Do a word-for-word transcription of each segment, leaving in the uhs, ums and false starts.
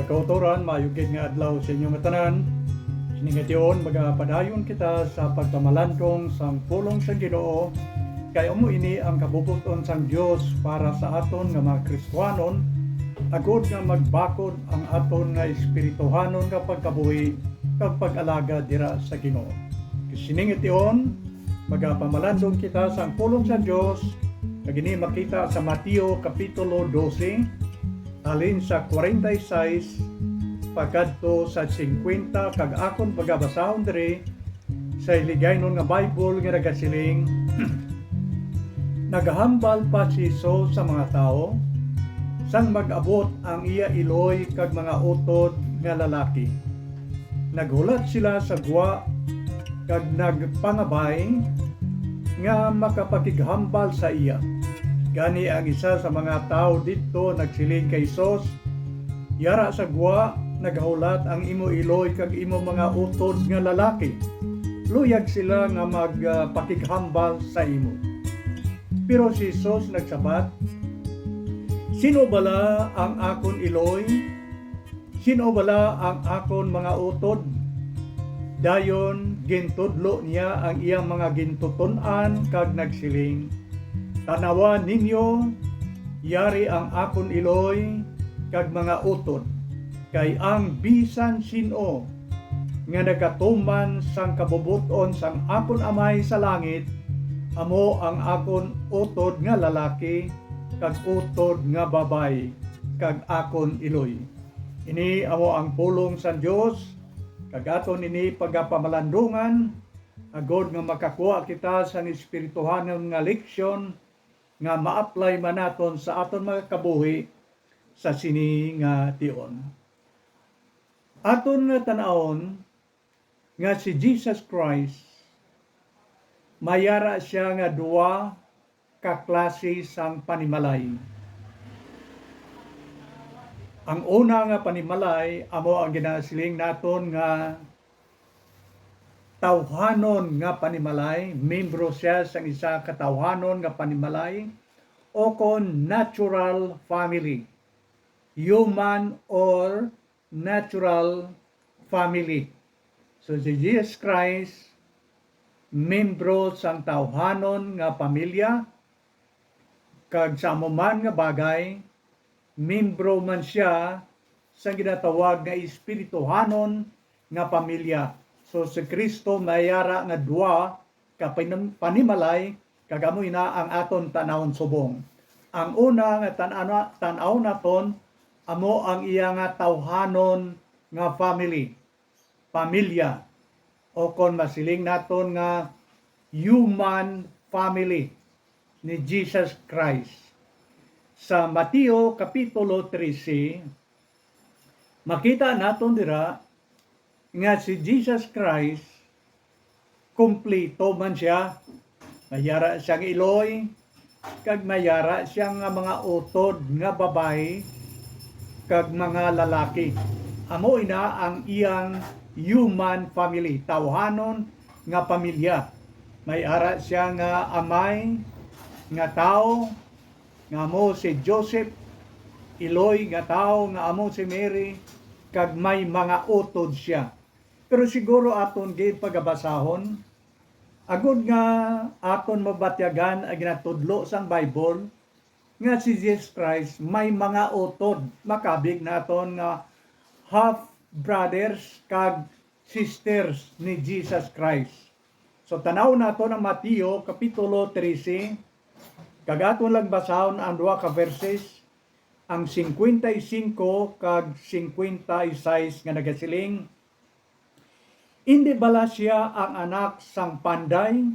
Kautoran, maayo gid nga adlaw sa inyo nga tanan. Sini nga tion, magapadayon kita sa pagpamalandong sang pulong sang Ginoo, kay amo ini ang kabubot-on sang Dios para sa aton nga mga Kristianon, agod nga magbakod ang aton nga espirituhanon nga pagkabuhi kag pag-alagad dira sa Ginoo. Sini nga tion, magapamalandong kita sang pulong sang Dios, kag ini makita sa Mateo Kapitulo dose, halin sa kwarenta y seis pakadto sa singkwenta, kag akon pagabasahon diri sa Hiligaynon nga Bible nga nagasiling, Nagahambal pa si Jesus sa mga tawo, sang mag-abot ang iya iloy kag mga utod nga lalaki. Naghulat sila sa gwa kag nagpangabay nga makapakighambal sa iya. Gani ang isa sa mga tawo didto nagsiling kay Jesus, "Yara sa gwa, nagahulat ang imo iloy kag imo mga utod nga lalaki. Luyag sila nga magpakighambal sa imo." Pero si Jesus nagsabat, "Sin-o bala ang akon iloy? Sin-o bala ang akon mga utod?" Dayon gintudlo niya ang iyang mga gintuton-an kag nagsiling, "Tan-awa ninyo, yari ang akon iloy kag mga utod, kay ang bisan sin-o nga nagatuman sang kabubot-on sang akon Amay sa langit amo ang akon utod nga lalaki kag utod nga babayi, kag akon iloy." Ini amo ang pulong sang Dios, kag aton ini pagapamalandungan, agod nga makakuha kita sang espirituhanon nga leksyon nga ma-apply man naton sa aton mga kabuhi sa sini nga tion. Aton nga tan-awon nga si Jesus Christ, may ara sia nga duwa ka klase sang panimalay. Ang una nga panimalay amo ang ginasiling naton nga tawhanon nga panimalay, membro sia sang isa ka tawhanon nga panimalay, o kon natural family, human or natural family. So, si Jesus Christ, membro sang tawhanon nga pamilya, kag sa amo man nga bagay, membro man sia sa ginatawag nga espirituhanon nga pamilya. So, si Cristo may ara nga duha ka pinam-, panimalay, kag amo ina ang aton tan-awon subong. Ang una nga tan-, tan-aw naton amo ang iya nga tawhanon nga family, pamilya, o kon masiling naton nga human family ni Jesus Christ. Sa Mateo Kapitulo trese, makita naton dira nga si Jesus Christ, kumpleto man sia. May ara siyang iloy, kag may ara siya nga mga utod nga babayi kag mga lalaki. Amo ina ang iyang human family, tawhanon nga pamilya. May ara siya nga amay nga tawo, nga amo si Joseph, iloy nga tawo nga amo si Mary, kag may mga utod siya. Pero siguro aton gid pagabasahon, agod nga aton mabatyagan ang ginatudlo sang Bible, nga si Jesus Christ may mga utod, makabig naton nga half brothers kag sisters ni Jesus Christ. So, tanaw naton ang Mateo Kapitulo trese, kag aton lang basahon ang duha ka verses, ang singkwenta y singko kag singkwenta y sais nga nagasiling, "Indi bala sia ang anak sang panday?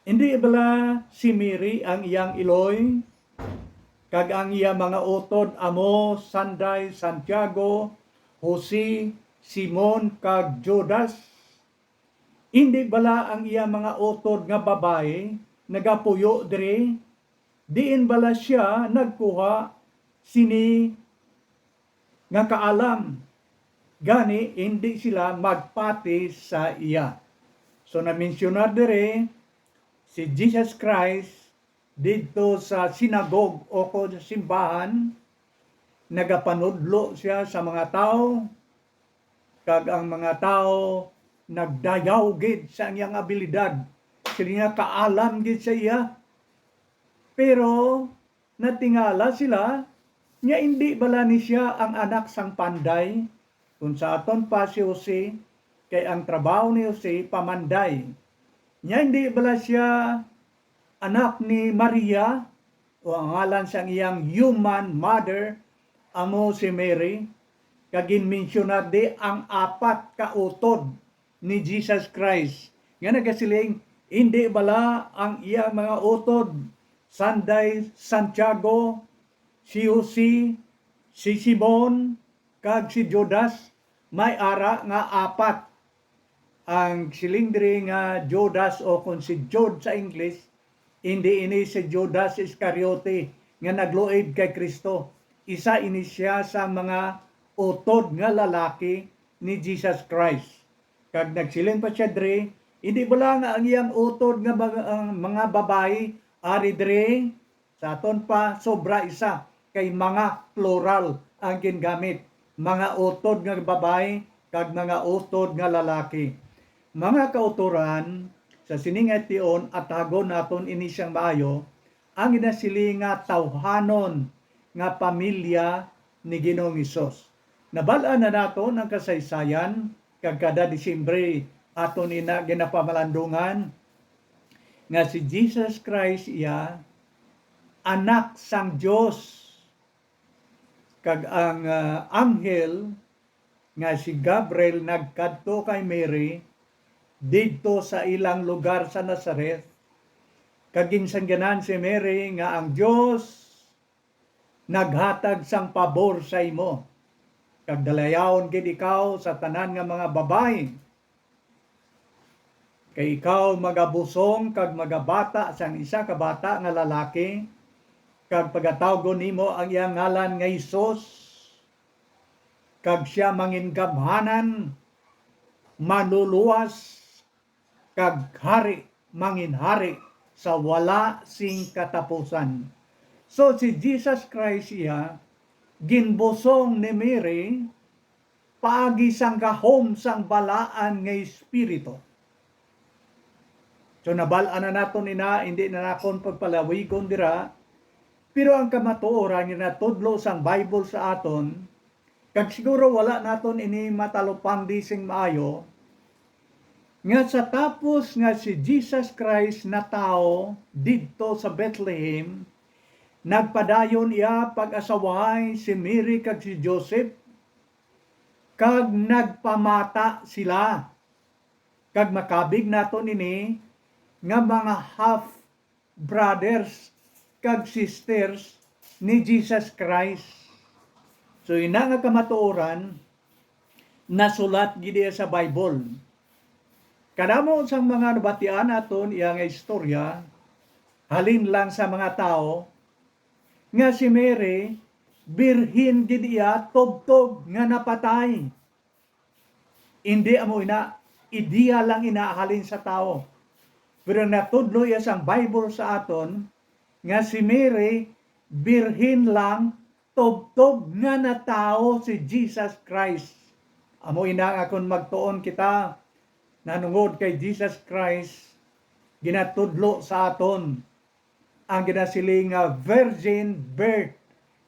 Indi bala si Mary ang iyang iloy? Kag ang iya mga utod amo sanday Santiago, Jose, Simon, kag Judas? Indi bala ang iya mga utod nga babayi nagapuyo diri? Diin bala sia nagkuha sini nga kaalam, gani indi sila magpati sa iya?" So, na-mensionar diri si Jesus Christ didto sa sinagog o kon sa simbahan, Nagapanudlo sia sa mga tawo, kag ang mga tawo nagdayaw gid sa iyang abilidad. Sila nga kaalam gid sa iya. Pero natingala sila nga indi bala ni sia ang anak sang panday, kung sa aton pa si Jose, kay ang trabaho ni Jose pamanday. Nya indi bala sia anak ni Maria, o ang ngalan sang iyang human mother amo si Mary, kag ginmensyonar di ang apat ka utod ni Jesus Christ nga nagasiling, indi bala ang iya mga utod sanday Santiago, si Jose, si Simon, kag si Judas? May ara nga apat. Ang siling diri nga Judas, o kon si Jude sa English, indi ini si Judas Iscariote nga nagluib kay Kristo. Isa ini sia sa mga utod nga lalaki ni Jesus Christ. Kag nagsiling pa sia diri, indi bala nga ang iyang utod nga mga, ang mga babayi ari diri? Sa aton pa, sobra isa, kay mga plural ang gingamit, mga utod nga babayi kag mga utod nga lalaki. Mga kautoran, sa sini nga tion, atagon naton ini siyang maayo, ang ginasiling nga tawhanon nga pamilya ni Ginoong Hesus. Nabal-an na naton ang kasaysayan, kag kada Disyembre aton ina ginapamalandungan nga si Jesus Christ iya Anak sang Dios, kag ang, ah, anghel nga si Gabriel nagkadto kay Mary didto sa ilang lugar sa Nazareth, kag ginsangganan si Mary nga ang Dios naghatag sang pabor sa imo, kag dalayawon gid ikaw sa tanan nga mga babayi. Kay ikaw magabusong kag magabata sang isa ka bata nga lalaki, kag pagatawgon nimo ang iyang ngalan nga Jesus, kag sia mangingamhanan, manluluwas, kag hari, manginhari sa wala sing katapusan. So, si Jesus Christ iya ginbusong ni Mary paagi sang gahom sang Balaan nga Espiritu. So, nabal-an na naton ina, hindi na nakon pagpalawigon dira. Pero ang kamatuoran nga natudlo sang Bible sa aton, kag siguro wala naton ini matalupangdi sing maayo, nga sa tapos nga si Jesus Christ natawo didto sa Bethlehem, nagpadayon iya pag-asawahay si Mary kag si Joseph, kag nagpamata sila. Kag makabig naton ini nga mga half brothers kag sisters ni Jesus Christ. So, ina nga kamatuoran, nasulat gid iya sa Bible. Kadamo sang mga nabatian naton iya nga istorya, halin lang sa mga tawo, nga si Mary, birhen gid iya tubtob nga napatay. Indi amo ina, ideya lang ina halin sa tawo. Pero natudlo iya sang Bible sa aton nga si Mary, birhen lang, tubtob nga natawo si Jesus Christ. Amo ina nga kon magtuon kita nanungod kay Jesus Christ, ginatudlo sa aton ang ginasiling nga virgin birth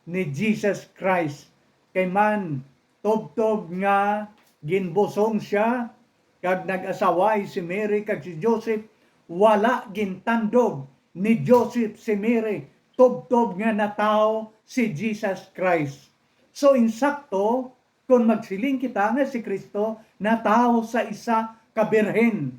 ni Jesus Christ. Kay man, tubtob nga ginbusong sia kag nag-asaway si Mary kag si Joseph, wala gintandog ni Joseph si Mary tubtob nga natawo si Jesus Christ. So, insakto kon magsiling kita nga si Cristo natawo sa isa ka birhen.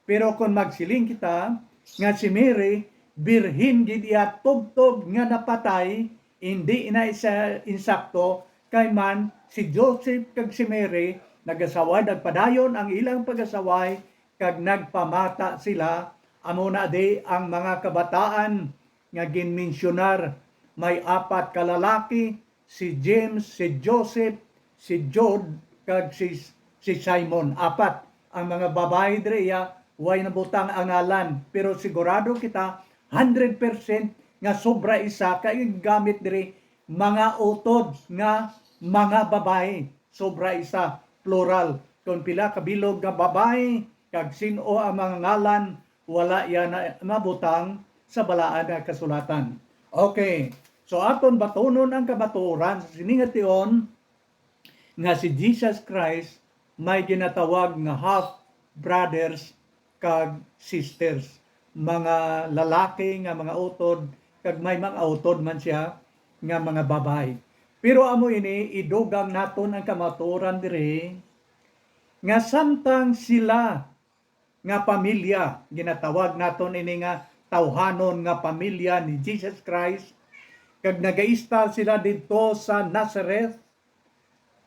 Pero kon magsiling kita nga si Mary, birhen gid iya tubtob nga napatay, indi na isa insakto, kay man si Joseph kag si Mary nag-asaway, nagpadayon ang ilang pag-asaway, kag nagpamata sila. Amo na di ang mga kabataan nga ginmensyonar, may apat ka lalaki, si James, si Joseph, si Jude, kag si, si Simon. Apat ang mga babayi diri iya, way nabutang ang ngalan, pero sigurado kita hundred percent nga sobra isa kay gamit diri mga utod nga mga babayi. Sobra isa, plural. Kung pila ka bilog nga babayi, kag sin-o ang mga ngalan, wala yan na mabutang sa Balaan nga Kasulatan. Okay. So, aton batunon ang kamatuoran sa sini nga tion nga si Jesus Christ may ginatawag nga half brothers kag sisters, mga lalaki nga mga utod, kag may mga utod man siya nga mga babayi. Pero amo ini, idugang naton ang kamatuoran diri, nga samtang sila nga pamilya, ginatawag naton ini nga tawhanon nga pamilya ni Jesus Christ, kag nagaistar sila didto sa Nazareth.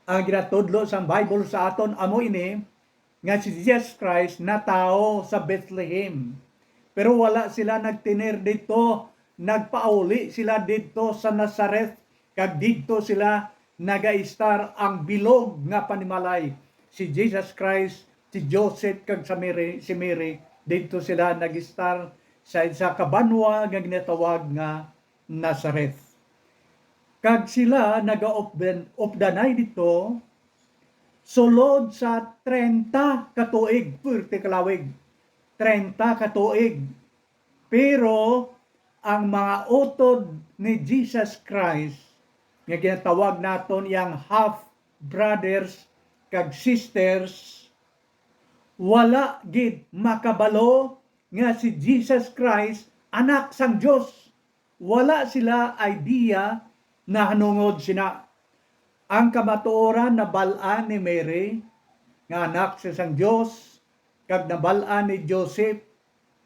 Ang ginatudlo sang Bible sa aton amo ini, nga si Jesus Christ natawo sa Bethlehem. Pero wala sila nagtener didto, nagpauli sila didto sa Nazareth, kag didto sila nagaistar ang bilog nga panimalay. Si Jesus Christ, si Joseph, kag sa Mary, si Mary, didto sila nagistar sa isa ka banwa nga ginatawag nga Nazareth. Kag sila nagaupdan-, updanay didto sulod sa treinta ka tuig, puwerte ka lawig, treinta ka tuig. Pero ang mga utod ni Jesus Christ, nga ginatawag naton yang half brothers kag sisters, wala gid makabalo nga si Jesus Christ anak sang Dios. Wala sila idea nahanungod sina. Ang kamatuoran nabal-an ni Mary nga anak siya sang Dios, kag nabal-an ni Joseph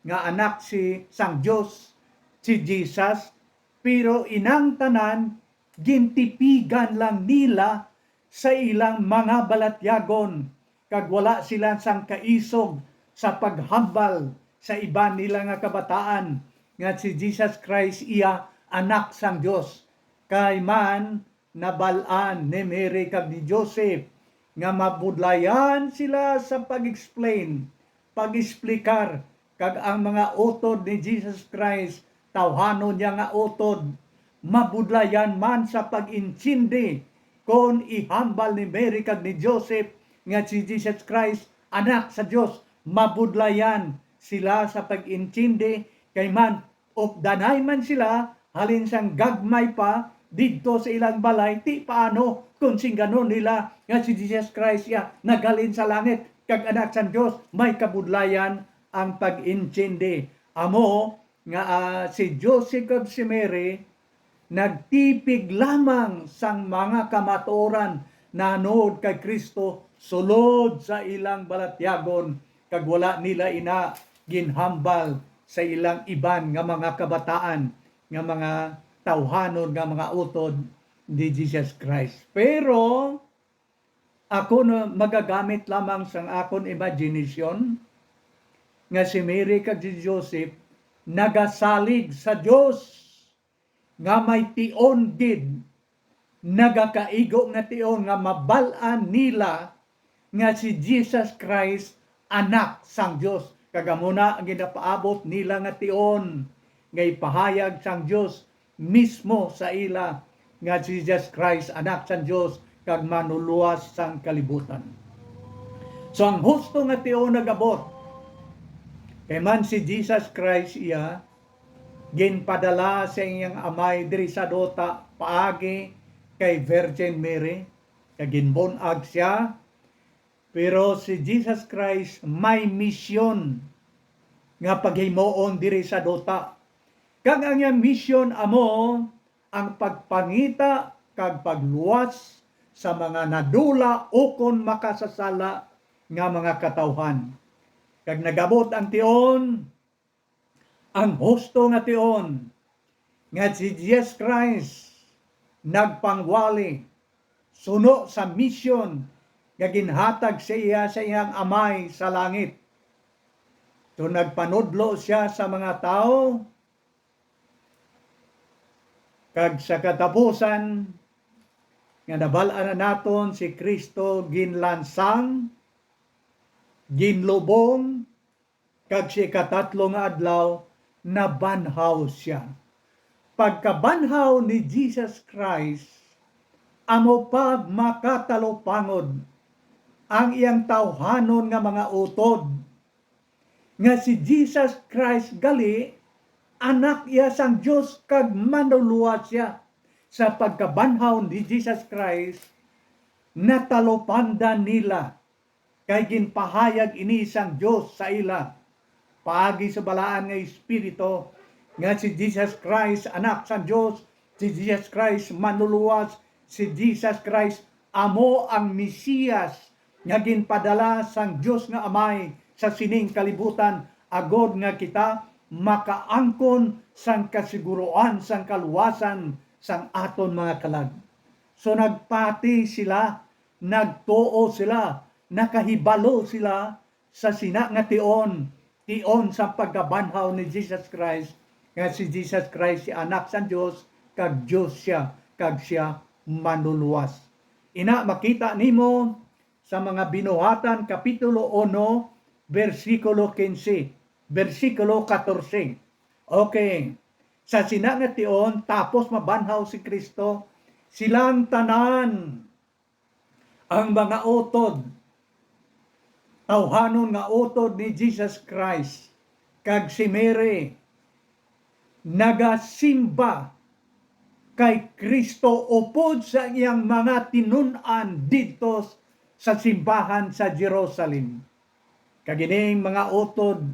nga anak si sang Dios si Jesus, pero inang tanan gintipigan lang nila sa ilang mga balatyagon, kag wala sila sang kaisog sa paghambal sa iban nila nga kabataan nga si Jesus Christ iya Anak sang Dios, kay man nabal-an ni Mary kag ni Joseph nga mabudlayan sila sa pag-explain, pag-explicar, kag ang mga utod ni Jesus Christ, tawhanon niya nga utod, mabudlayan man sa pag-intindi kon ihambal ni Mary kag ni Joseph nga si Jesus Christ, Anak sa Dios, mabudlayan sila sa pag-intindi, kay man updanay man sila halin sang gagmay pa didto sa ilang balay, ti paano kon singganon nila nga si Jesus Christ iya naghalin sa langit kag Anak sang Dios? May kabudlayan ang pag-intindi. Amo nga, ah, si Joseph kag si Mary nagtipig lamang sang mga kamatuoran nahanungod kay Cristo sulod sa ilang balatyagon, kag wala nila ina ginhambal sa ilang iban nga mga kabataan nga mga tawhanon nga mga utod ni Jesus Christ. Pero ako na magagamit lamang sang akon imagination nga si Mary kag si Joseph nagasalig sa Dios nga may tion gid, nagakaigo nga tion nga mabal-an nila nga si Jesus Christ Anak sang Dios. Kag amo na ang ginapaabot nila nga tion nga ipahayag sang Dios mismo sa ila nga si Jesus Christ, Anak sang Dios, kag Manlulowas sang kalibutan. So, ang husto nga tion nag-abot, kay man si Jesus Christ iya ginpadala sa iyang amay diri sa duta paagi kay Virgin Mary, kag ginbun-ag sia. Pero si Jesus Christ may misyon nga paghimuon diri sa duta. Kag ang iyang misyon amo ang pagpangita kag pagluwas sa mga nadula ukon makasasala nga mga katawhan. Kag nag-abot ang tion, ang husto nga tion, nga si Jesus Christ nagpangwali suno sa misyon nga ginhatag sa iya sa iyang Amay sa langit. So, nagpanudlo sia sa mga tawo, kag sa katapusan nga nabal-an na naton, si Cristo ginlansang, ginlubong, kag sa ikatatlo nga adlaw nabanhaw sia. pagkabanhaw ni Jesus Christ, amo pa makatalupangod ang iyang tawhanon nga mga utod, nga si Jesus Christ gali, Anak iya sang Dios kag Manluluwas sia. Sa pagkabanhaw ni Jesus Christ, natalupangdan nila, kay ginpahayag ini sang Dios sa ila paagi sa Balaan nga Espiritu, nga si Jesus Christ, Anak sang Dios, si Jesus Christ, Manluluwas, si Jesus Christ amo ang Mesiyas nga ginpadala sang Dios nga Amay sa sining kalibutan, agod nga kita makaangkon sang kasiguruan sang kaluwasan sang aton mga kalag. So nagpati sila, nagtuo sila, nakahibalo sila sa sina nga tion, tion sa pagkabanhaw ni Jesus Christ, nga si Jesus Christ si Anak sang Dios, kag Dios sia, kag sia manluluwas. Ina, makita nimo sa mga Binuhatan, Kapitulo uno, bersikulo quince, bersikulo catorce. Okay. Sa sina nga tion, tapos mabanhaw si Cristo, silang tanan, ang mga utod, tawhanon nga utod ni Jesus Christ, kag si Mary, nagasimba kay Cristo upod sa iyang mga tinun-an didto sa simbahan sa Jerusalem. Kag ining mga utod,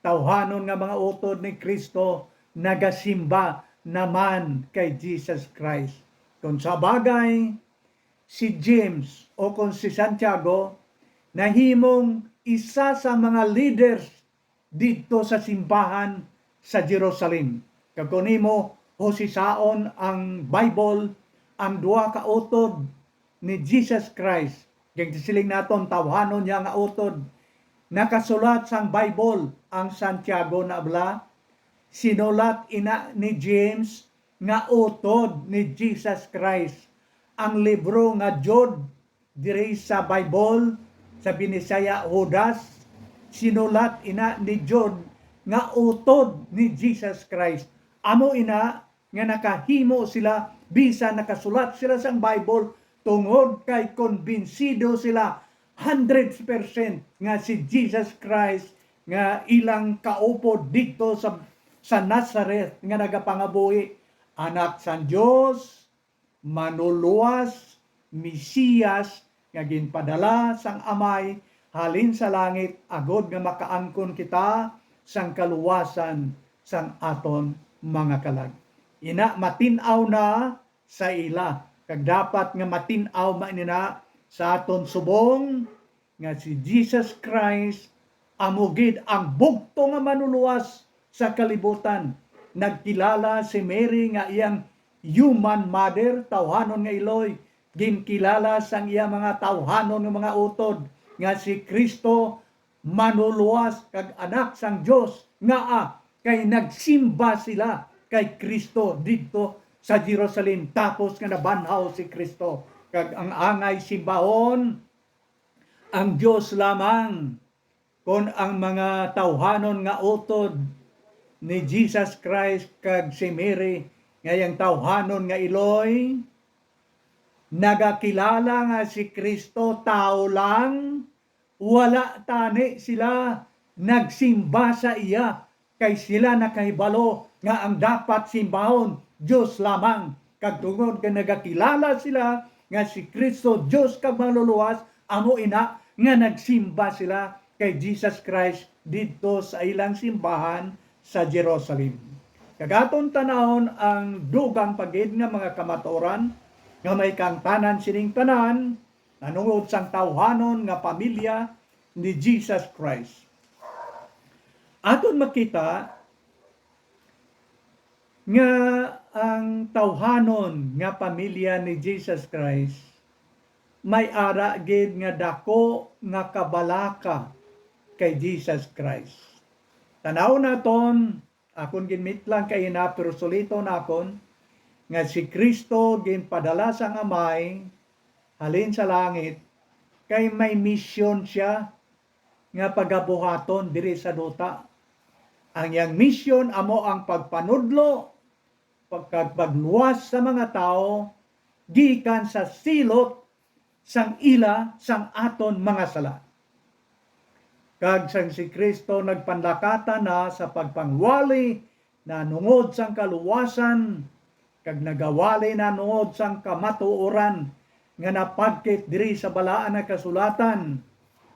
tawhanon nga mga utod ni Cristo, nagasimba naman kay Jesus Christ. Kon sa bagay, si James o kon si Santiago nahimong isa sa mga leaders didto sa simbahan sa Jerusalem. Kag kon imo husisaon ang Bible, ang duha ka utod ni Jesus Christ, kag siling naton tawhanon niya nga utod, nakasulat sang Bible ang Santiago na bala, sinulat ina ni James nga utod ni Jesus Christ. Ang libro nga Jude diri sa Bible, sa Binisaya Judas, sinulat ina ni Jude nga utod ni Jesus Christ. Amo ina nga nakahimo sila, bisan nakasulat sila sang Bible, tungod kay kumbinsido sila hundred percent nga si Jesus Christ nga ilang kaupod didto sa, sa Nazareth nga nagapangabuhi, Anak sang Dios, Manluluwas, Mesiyas nga ginpadala sang Amay halin sa langit, agod nga makaangkon kita sang kaluwasan sang aton mga kalag. Ina, matin-aw na sa ila, kag dapat nga matin-aw man ina sa aton subong nga si Jesus Christ amo gid ang bugtong nga Manluluwas sa kalibutan. Nagkilala si Mary nga iyang human mother, tawhanon nga iloy, ginkilala sang iya mga tawhanon nga mga utod nga si Cristo, Manluluwas kag Anak sang Dios, ngaa kay nagsimba sila kay Cristo didto sa Jerusalem, tapos nga nabanhaw si Cristo. Kag ang angay simbahon ang Dios lamang. Kon ang mga tawhanon nga utod ni Jesus Christ kag si Mary nga iyang tawhanon nga iloy nagakilala nga si Cristo tawo lang, wala tani sila nagsimba sa iya, kay sila nakahibalo nga ang dapat simbahon Dios lamang. Kag tungod kay nagakilala sila nga si Cristo Dios kag Manluluwas, amo ina nga nagsimba sila kay Jesus Christ didto sa ilang simbahan sa Jerusalem. Kag aton tan-awon ang dugang pa gid nga mga kamatuoran nga may kaangtanan sining tanan, nanungod sang tawhanon nga pamilya ni Jesus Christ. Aton makita nga ang tawhanon nga pamilya ni Jesus Christ may ara gid nga daku nga kabalaka kay Jesus Christ. Tan-aw naton, akon ginmitlang kaina, pero suliton nakon nga si Cristo ginpadala sang Amay halin sa langit, kay may misyon sia nga pagabuhaton diri sa duta. Ang iyang misyon amo ang pagpanudlo pagkagpagluwas sa mga tawo gikan sa silot sang ila sang aton mga sala. Kag sang si Cristo nagpanlakata na sa pagpangwali nahanungod sang kaluwasan, kag nagawali nahanungod sang kamatuoran nga napagkit diri sa Balaan nga Kasulatan,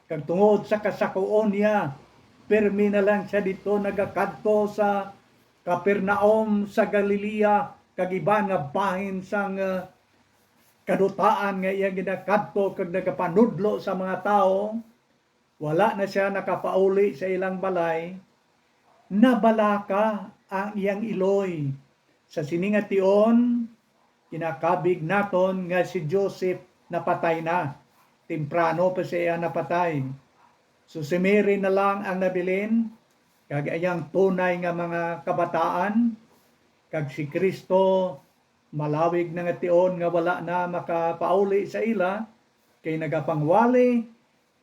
kag tungod sa kasakuon niya, pirmi na lang sia didto nagakadto sa Capernaum sa Galilea, kag iban nga bahin sang, ah, kadutaan nga iya ginakadto kag nagapanudlo sa mga tawo. Wala na sia nakapauli sa ilang balay. Nabalaka ang iyang iloy. Sa sini nga tion, kinakabig naton nga si Joseph napatay na. Temprano pa siya napatay. So si Mary na lang ang nabilin, kag iyang tunay nga mga kabataan, kag si Cristo malawig na nga tion nga wala na makapauli sa ila, kay nagapangwali,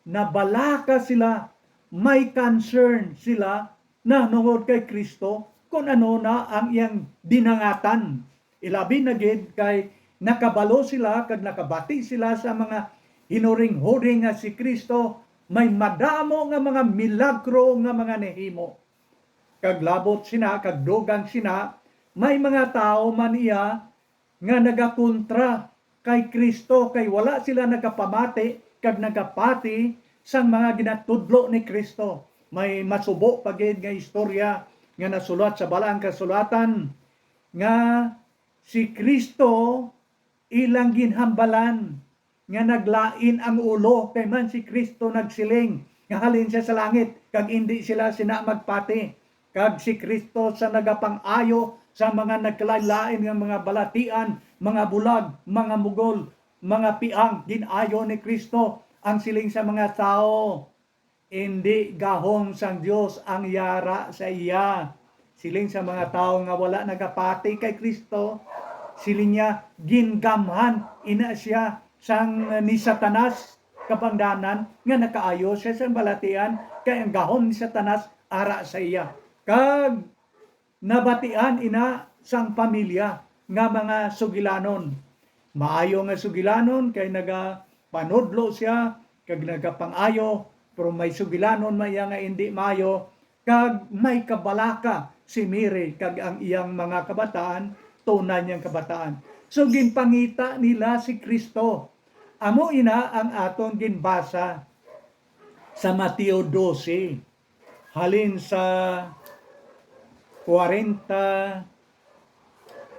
nabalaka sila, may concern sila nahanungod kay Cristo, kun ano na ang iyang dinangatan. Ilabi na gid kay nakabalo sila kag nakabati sila sa mga hinuringhuring nga si Cristo may madamo nga mga milagro nga mga nahimo. Kag labot sina, kag dugang sina, may mga tawo man iya nga nagakontra kay Cristo, kay wala sila nagapamati kag nagapati sang mga ginatudlo ni Cristo. May masubo pa gid nga istorya nga nasulat sa Balaan Kasulatan nga si Cristo ilang ginhambalan nga naglain ang ulo, kay man si Cristo nagsiling nga halin sia sa langit, kag indi sila sina magpati. Kag si Cristo sa nagapang-ayo sa mga nagkalain-lain nga mga balatian, mga bulag, mga mugol, mga piang, gin-ayo ni Cristo ang siling sa mga tawo. Indi gahom sang Dios ang yara sa iya. Siling sa mga tawo nga wala nagapati kay Cristo, siling niya, gingamhan ina sia sang ni Satanas kabangdanan nga nakaayo sia sang balatian, kay ang gahom ni Satanas ara sa iya. Kag nabatian ina sang pamilya nga mga sugilanon. Maayo nga sugilanon kay nagapanudlo sia kag nagapang-ayo, pero may sugilanon man iya nga indi maayo, kag may kabalaka si Mary kag ang iyang mga kabataan, tunay niyang kabataan. So ginpangita nila si Cristo. Amo ina ang aton ginbasa sa Mateo dose. Halin sa kwarenta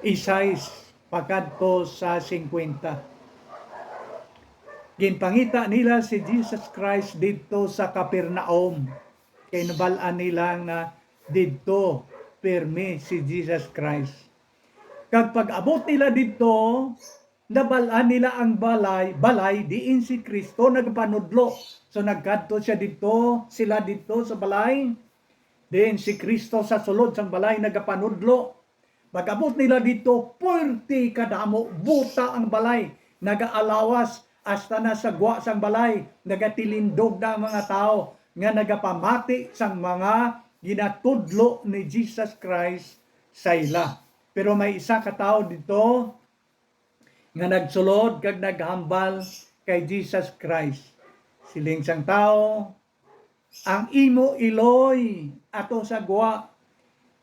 y seis pakadto sa singkwenta. Ginpangita nila si Jesus Christ didto sa Capernaum, kay nabal-an nila nga didto pirmi si Jesus Christ. Kag pag-abot nila didto, nabal-an nila ang balay, balay diin si Cristo nagapanudlo. So nagkadto siya didto, sila didto sa balay. Diin si Cristo sa sulod sang balay nagapanudlo. Pag-abot nila didto, puwerte kadamo, buta ang balay, nagaalawas hasta na sa gwa sang balay, nagatilindog na ang mga tawo nga nagapamati sang mga ginatudlo ni Jesus Christ sa ila. Pero may isa ka tawo didto nga nagsulod kag naghambal kay Jesus Christ. Siling sang tawo, "Ang imo iloy ato sa gwa,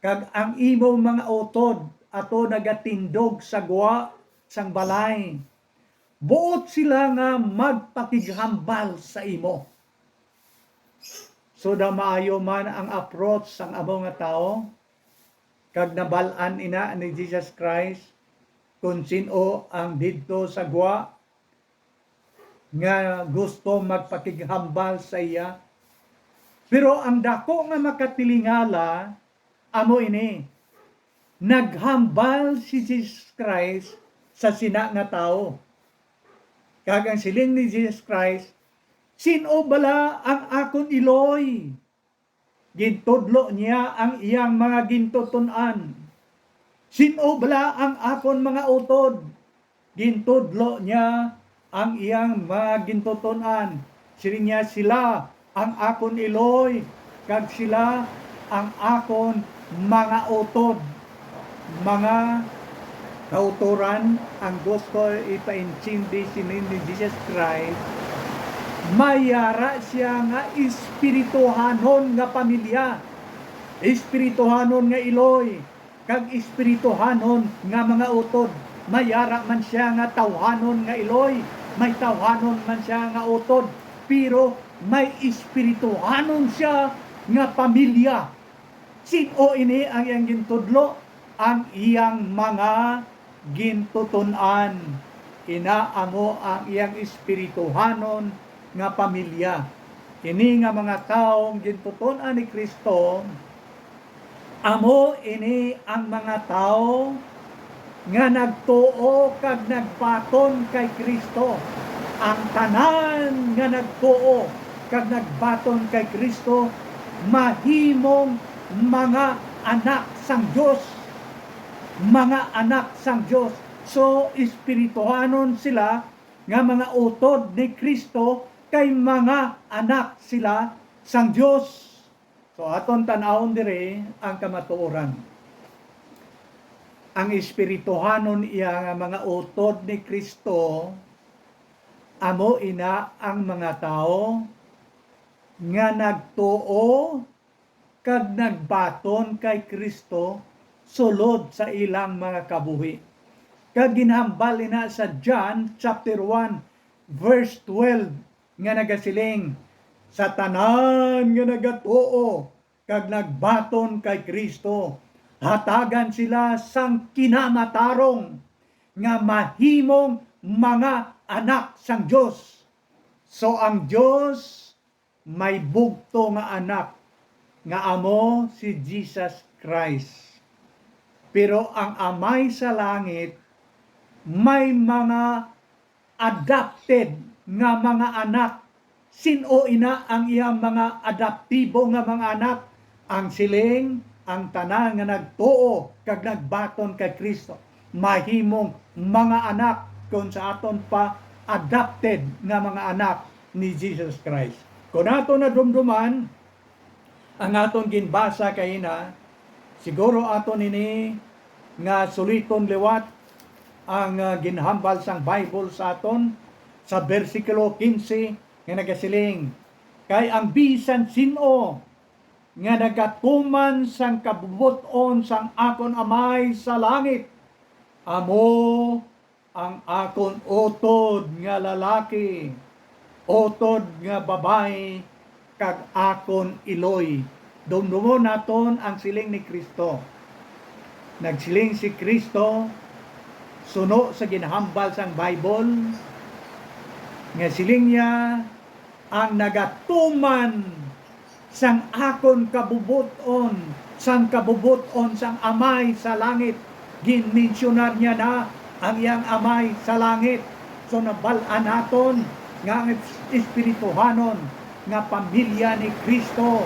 kag ang imo mga utod ato nagatindog sa gwa sang balay. Buot sila nga magpakighambal sa imo." So, daw maayo man ang approach sang amo nga tawo, kag nabal-an ina ni Jesus Christ kon sin-o ang didto sa gwa nga gusto magpakighambal sa iya. Pero ang daku nga makatilingala amo ini, naghambal si Jesus Christ sa sina nga tawo. Kag ang siling ni Jesus Christ, "Sin-o bala ang akon iloy?" Gintudlo niya ang iyang mga gintuton-an. "Sin-o bala ang akon mga utod?" Gintudlo niya ang iyang mga gintuton-an. Siling niya, "Sila ang akon iloy, kag sila ang akon mga utod." Mga Kautoran, ang gusto ipaintindi sini ni Jesus Christ, may yara siya nga espirituhanon nga pamilya, espirituhanon nga iloy, kag espirituhanon nga mga utod. May yara man siya nga tawhanon nga iloy, may tawhanon man siya nga utod, pero may espirituhanon siya nga pamilya. Sin-o ini ang iyang gintudlo? Ang iyang mga gintuton-an. Ina amo ang iyang espirituhanon nga pamilya. Ini nga mga tawo nga gintuton-an ni Cristo, amo ini ang mga tawo nga nagtuo kag nagbaton kay Cristo. Ang tanan nga nagtuo kag nagbaton kay Cristo mahimong mga anak sang Dios. Mga anak sang Dios. So, espirituhanon sila nga mga utod ni Cristo, kay mga anak sila sang Dios. So, aton tan-awon diri ang kamatuoran. Ang espirituhanon iya nga mga utod ni Cristo, amo ina ang mga tawo nga nagtuo kag nagbaton kay Cristo sulod sa ilang mga kabuhi. Kag ginhambal ina sa John chapter one, verse twelve, nga nagasiling, "Sa tanan nga nagatuo kag nagbaton kay Cristo, hatagan sila sang kinamatarong nga mahimong mga anak sang Dios." So, ang Dios may bugto nga anak, nga amo si Jesus Christ. Pero ang Amay sa langit may mga adopted nga mga anak. Sin-o ina ang iyang mga adoptibo nga mga anak? Ang siling, ang tanan nga nagtuo kag nagbaton kay Cristo mahimong mga anak, kon sa aton pa, adopted nga mga anak ni Jesus Christ. Kon aton nadumduman ang aton ginbasa kaina, siguro aton ini nga suliton liwat ang, ah, ginhambal sang Bible sa aton sa bersikulo quince nga nagasiling, "Kay ang bisan sin-o nga nagatuman sang kabubot-on sang akon Amay sa langit, amo ang akon utod nga lalaki, utod nga babayi, kag akon iloy." Dumdumon naton ang siling ni Cristo. Nagsiling si Cristo, suno sa ginhambal sang Bible, nga siling niya, "Ang nagatuman sang akon kabubot-on, sang kabubot-on sang Amay sa langit." Ginmensyonar niya na ang iyang Amay sa langit. So, nabal-an naton nga ang espirituhanon nga pamilya ni Cristo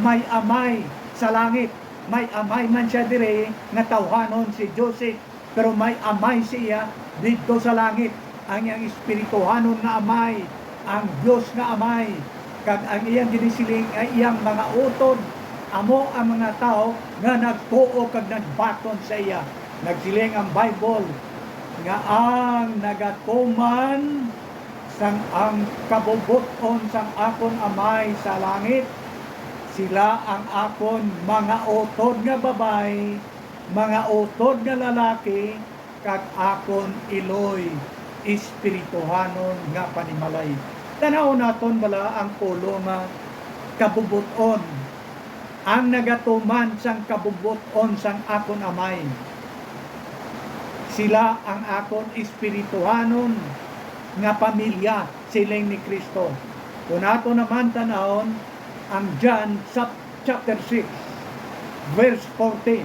may Amay sa langit. May Amay man siya diri nga tawhanon, si Joseph, pero may Amay siya didto sa langit, ang iyang espirituhanon nga Amay, ang Dios nga Amay, kag ang iyang ginisiling nga iyang mga utod amo ang mga tawo nga nagtuo kag nagbaton sa iya. Nagsiling ang Bible nga ang nagatuman sang ang kabubot-on sang akon Amay sa langit, sila ang akon mga utod nga babayi, mga utod nga lalaki, kag akon iloy, espirituhanon nga panimalay. Tan-awon naton bala ang pulo nga kabubot-on, ang nagatuman sang kabubot-on sang akon Amay. Sila ang akon espirituhanon nga pamilya, siling ni Cristo. Kung ato naman tan-awon ang John sap-, chapter six, verse forty,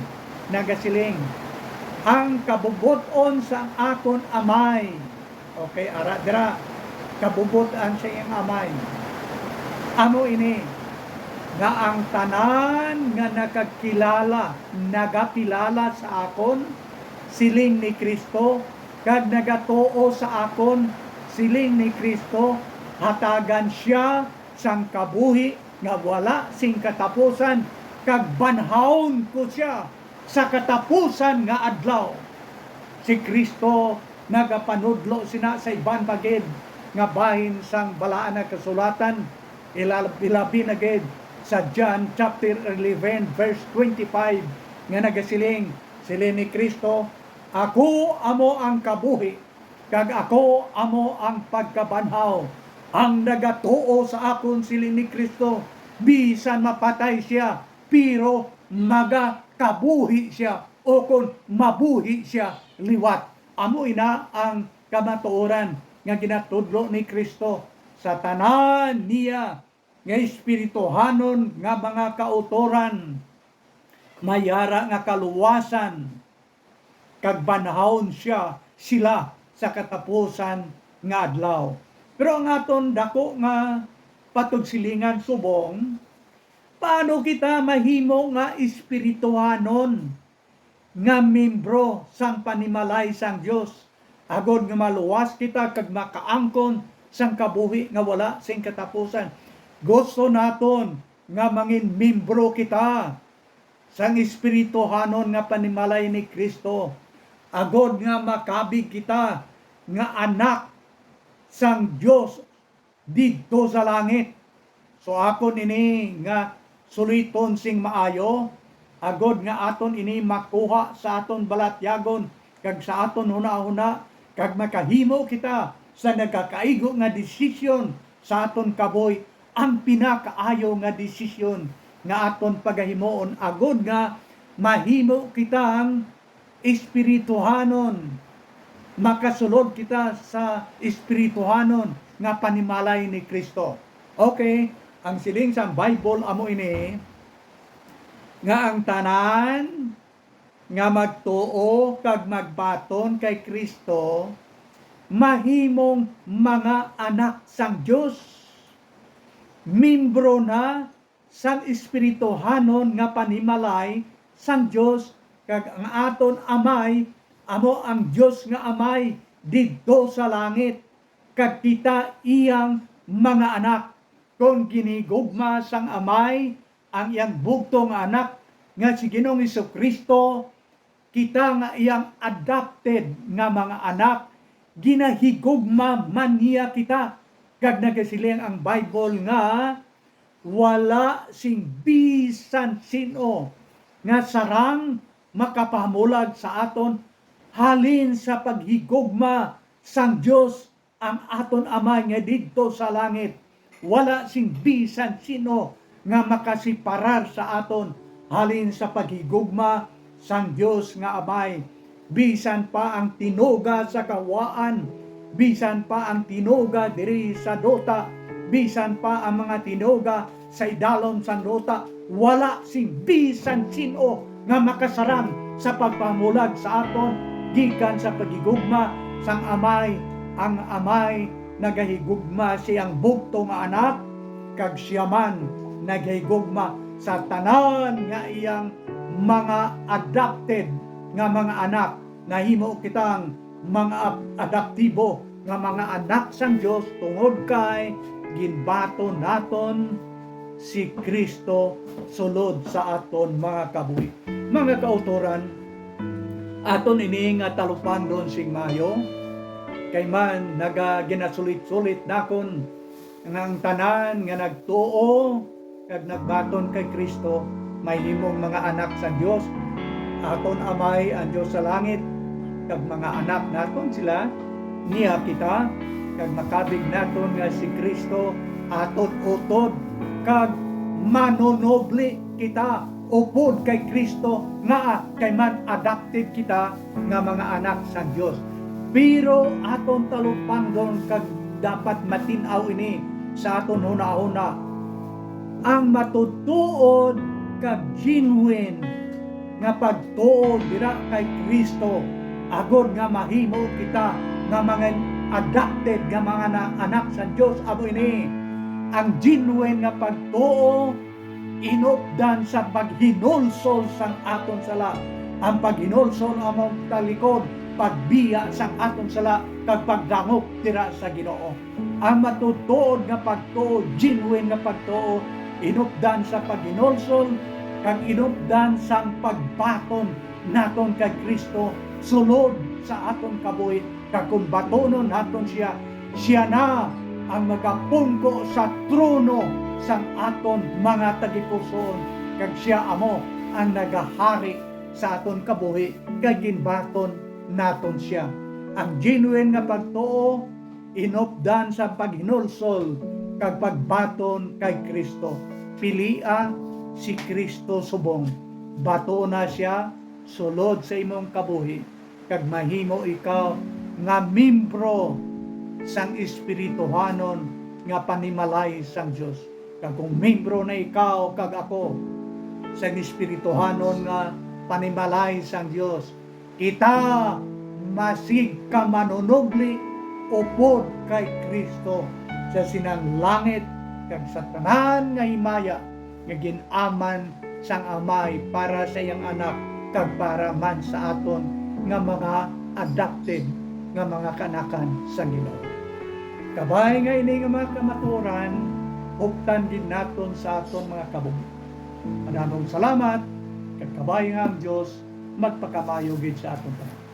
nagasiling, "Ang kabubot-on sang akon Amay." Okay, ara dira, kabubot-an sa iyang Amay. Amo ini, nga ang tanan nga nakagkilala, nagakilala sa akon, siling ni Cristo, kag nagatuo sa akon, siling ni Cristo, hatagan sia sang kabuhi nga wala sing katapusan, kag banhawon ko sia sa katapusan nga adlaw. Si Cristo nagapanudlo sina sa iban pa gid nga bahin sang Balaan nga Kasulatan, ilab-, ilabi na gid sa John chapter eleven, verse twenty-five, nga nagasiling, siling ni Cristo, "Ako amo ang kabuhi, kag ako amo ang pagkabanhaw. Ang nagatuo sa akon," siling ni Cristo, "bisan mapatay sia, pero magakabuhi sia, o kon mabuhi sia liwat." Amo ina ang kamatuoran nga ginatudlo ni Cristo sa tanan niya nga espirituhanon nga mga kautoran. May ara nga kaluwasan, kag banhawon sia, sila sa katapusan nga adlaw. Pero ang aton dako nga patugsilingan subong, paano kita mahimo nga espirituhanon nga membro sang panimalay sang Dios, agod nga maluwas kita kag makaangkon sang kabuhi nga wala sing katapusan? Gusto naton nga mangin membro kita sang espirituhanon nga panimalay ni Cristo, agod nga makabig kita nga anak sang Dios didto sa langit. So, akon ini nga suliton sing maayo, agod nga aton ini makuha sa aton balatyagon kag sa aton hunahuna, kag makahimo kita sa nagakaigo nga desisyon sa aton kabuhi, ang pinakaayo nga desisyon nga aton pagahimuon, agod nga mahimo kitang espirituhanon, makasulod kita sa espirituhanon nga panimalay ni Cristo. Okay, ang siling sang Bible amo ini, nga ang tanan nga magtuo kag magbaton kay Cristo mahimong mga anak sang Dios. Membro na sang espirituhanon nga panimalay sang Dios, kag ang aton Amay amo ang Dios nga Amay didto sa langit, kag kita iyang mga anak. Kon ginhigugma sang Amay ang iyang bugtong nga Anak nga si Ginoong Jesu-Cristo, kita nga iyang adopted nga mga anak, ginahigugma man niya kita. Kag nagasiling ang Bible nga wala sing bisan sin-o nga sarang makapahamulag sa aton halin sa paghigugma sang Dios, ang aton Amay nga didto sa langit. Wala sing bisan sin-o nga makasiparar sa aton halin sa paghigugma sang Dios nga Amay. Bisan pa ang tinuga sa kahawaan, bisan pa ang tinuga diri sa duta, bisan pa ang mga tinuga sa idalom sang duta, wala sing bisan sin-o nga makasarang sa pagpamulag sa aton gikan sa paghigugma sang Amay. Ang Amay nagahigugma sa iyang bugtong nga Anak, kag sia man nagahigugma sa tanan nga iyang mga adopted nga mga anak. Nahimo kitang mga ap-, adoptibo nga mga anak sang Dios tungod kay ginbaton naton si Cristo sulod sa aton mga kabuhi. Mga kautoran, aton ini nga talupangdon sing maayo, kay man naga-, ginasulit-sulit nakon nga ang tanan nga nagtuo kag nagbaton kay Cristo mahimong mga anak sang Dios. Aton Amay ang Dios sa langit, kag mga anak naton sila, niya kita, kag makabig naton nga si Cristo aton utod, kag manunubli kita upod kay Cristo, nga kay man adopted kita nga mga anak sang Dios. Pero aton talupangdon kag dapat matin-aw ini sa aton hunahuna, ang matutuod kag genuine nga pagtuo dira kay Cristo, agod nga mahimo kita nga mga adopted nga mga na-, anak sa Dios. Amo ini ang genuine nga pagtuo, inupdan sa paghinulsol sang aton sala. Ang paghinulsol amo ang talikod, pagbiya sang aton sala, kag pagdangop dira sa Ginoo. Ang matutuod nga pagtuo, genuine nga pagtuo, inupdan sa paghinulsol, kag inupdan sang pagbaton naton kay Cristo sulod sa aton kabuhi, kag kon batunon naton sia, sia na ang magapungko sa trono sang aton mga tagipusoon, kag sia amo ang nagahari sa aton kabuhi, kay ginbaton naton sia. Ang genuine nga pagtuo inupdan sa paghinulsol kag pagbaton kay Cristo. Pilia si Cristo subong. Batona sia sulod sa imong kabuhi, kag mahimo ikaw nga membro sang espirituhanon nga panimalay sang Dios. Kag kung membro na ikaw kag ako sang espirituhanon nga panimalay sang Dios, kita masig ka manunubli upod kay Cristo sa sinang langit kag sa tanan nga himaya nga gin-aman sang Amay para sa iyang Anak kag para man sa aton nga mga adopted nga mga kaanakan sa Ginoo. Kabay nga ini nga mga kamatuoran, huptan gid naton sa aton mga kabuhi. Madamong salamat, kag kabay nga ang Dios magpakamaayo gid sa aton tanan.